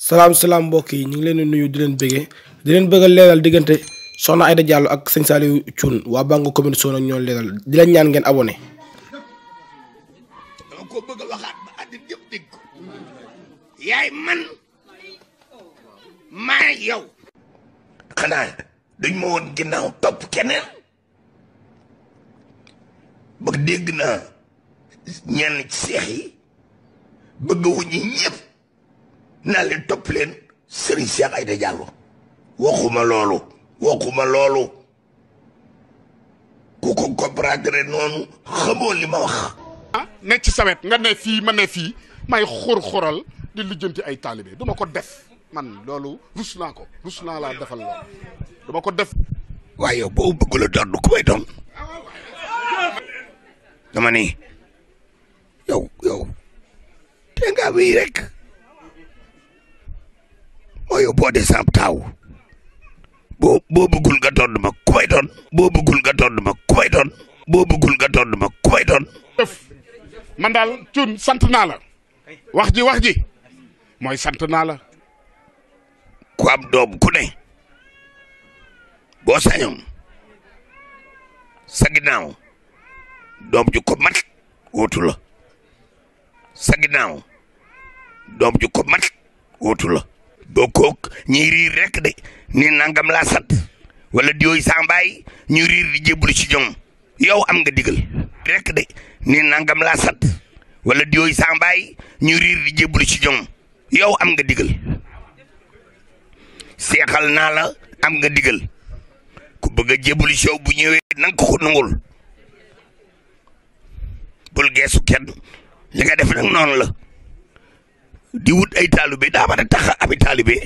salaam mbokk yi ñu ngi leen di nuyu di leen bëggee di leen bëggal leeral diggante soxna Aïda Diallo ak sëñ Saliou Thioune waa Bango commune Sono ñoo leeral di leen ñaan ngeen abonné. dama ko bëgg a waxaat ba àddina yëpp dégg ko yaay man maa yow. xanaa dañ ma woon ginnaaw topp keneen ba dégg naa ñenn ci seex yi bëgg wuñu ñëpp naa leen topp leen Serigne Cheikh Aïda Diallo waxuma loolu ku ko comprendre noonu xamoo li ma wax. ne ci sawet nga ne fii ma ne fii may xur-xural di lijjanti ay taalibe duma ko def man loolu rus naa laa defal loolu duma ko def. waaye yow boo bëggula doon ku may doon dama ni yow te nga wii rek mooy yow boo dee sam taaw boo bëggul nga doon ma ku may doon boo bëggul nga doon ma ku may doon boo bëggul nga doon ma ku may doon. man daal Thioune sant naa la wax ji mooy sant naa la. ku am doom ku ne boo sañoon sa ginnaaw doom ju ko mat wóotu la sa ginnaaw doom ju ko mat wóotu la boo kook ñuy riir rek de ni nangam laa sant wala di yooyu sa mbaay ñu riir di jébbalu ci ñoom yow am nga digal rek de ni nangam laa sant wala di yooyu sa mbaay ñu riir di jébbalu ci ñoom yow am nga digal seexal naa la am nga digal ku bëgg a jébbalu ci yow bu ñëwee nanga ko nangul bul geesu kenn li nga def nag noonu la di wut ay taalibe daa mën a tax a ami taalibe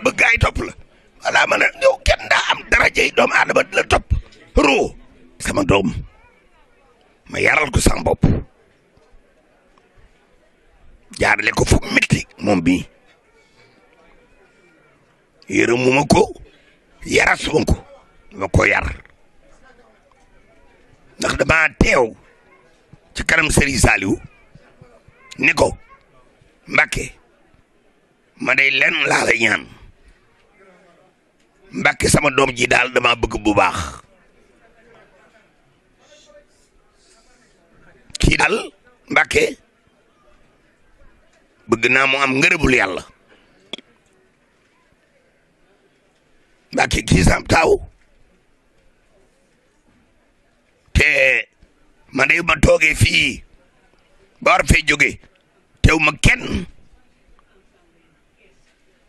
bëgg ay topp la wala man a yow kenn daa am darajey doomu aadama di la topp roo sama doom ma yaral ko sama bopp jaarale ko fu métti moom bii yërëmuma ko yarasuma ko ma ko yar ndax dama teew ci kanam Serigne Saliou ni ko Mbàkke ma day lenn laa la ñaan Mbàkke sama doom ji daal dama bëgg bu baax kii daal Mbàkke bëgg naa mu am ngërëbul yàlla Mbàkke kii sam taaw te man de ma toogee fii ba war fee jóge teew ma kenn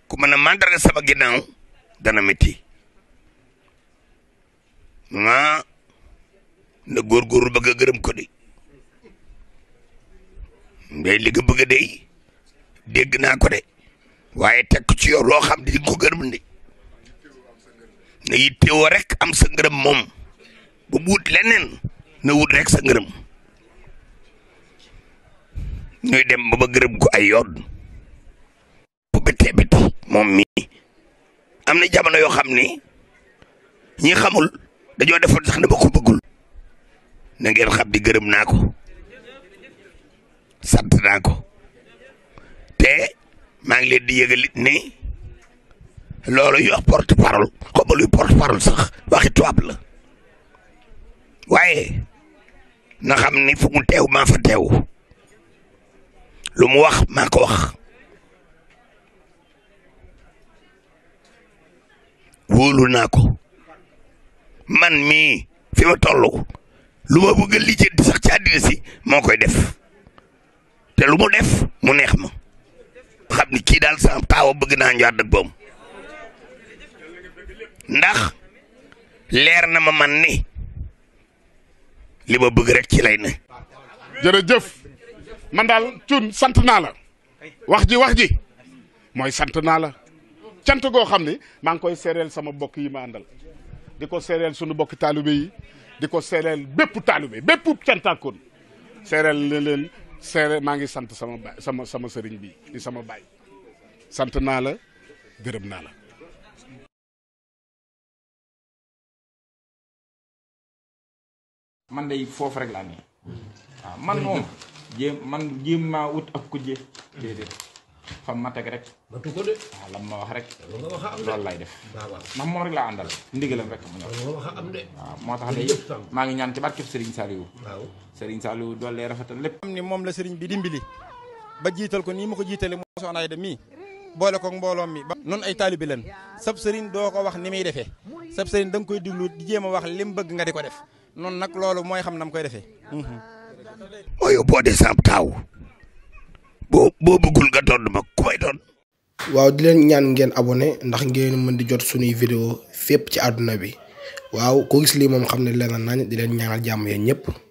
ku mën a mandarga sama ginnaaw dana métti na góorgóorlu bëgg a gërëm ko de ndey li nga bëgg a dey dégg naa ko de waaye teg ko ci yow loo xam di ko gërëm de na yittewoo rek am sa ngërëm moom bu wut leneen na wut rek sa ngërëm ñuy dem ba gërëm ko ay yoon bu béttee bétti moom mii am na jamono yoo xam ni ñi xamul dañoo defoon sax ne ba ko bëggul na ngeen xam di gërëm naa ko sant naa ko te maa ngi leen di yëgalit ni loolu yu wax porte parole comme luy porte parole sax waxi tubaab la waaye na xam ni fu mu teew maa fa teew lu mu wax maa ko wax wóolu naa ko man mii fi ma toll lu ma bëgg a lijjanti sax ci àddina si moo koy def te lu mu def mu neex ma xam ni kii daal sama taawa bëgg naa ñu ànd ak boom ndax leer na ma man ni li ma bëgg rek ci lay ne. jërëjëf man daal Thioune sant naa la wax ji mooy sant naa la cant goo xam ne maa ngi koy seereel sama bokk yi ma àndal di ko seereel sunu bokki taalibe yi di ko seereel bépp taalibe bépp cantaakoon seereel leen maa ngi sant sama baay sama sëriñ bi di sama baay sant naa la gërëm naa la. man day foofu rek laa nii waaw man moom jéem maa wut ak kujje déedéet fam ma teg rek matu ko de waaw lam ma wax rek nga wax am de loolu lay def waaw ndax moom rek laa àndal ndigalam rek mu ñor nga wax am de waaw moo tax day maa ngi ñaan ci barkeb Serigne Saliou waaw Serigne Saliou doole rafetal lépp xam ni moom la Serigne bi dimbali ba jiital ko nii ma ko jiitale moo Soxna Aida mii boole ko mbooloom mi ba noonu ay taalibi leen sab Serigne doo ko wax ni muy defee sab Serigne da nga koy diglu di jéem a wax lim bëgg nga di ko def noonu nag loolu mooy xam nam koy defee mooy boo dee samp taaw boo bëggul nga doon ma ku may doon. waaw di leen ñaan ngeen abonné ndax ngeen mën di jot suñuy vidéo fépp ci àdduna bi waaw ko gis lii moom xam ne leen nañ di leen ñaanal jàmm yéen ñëpp.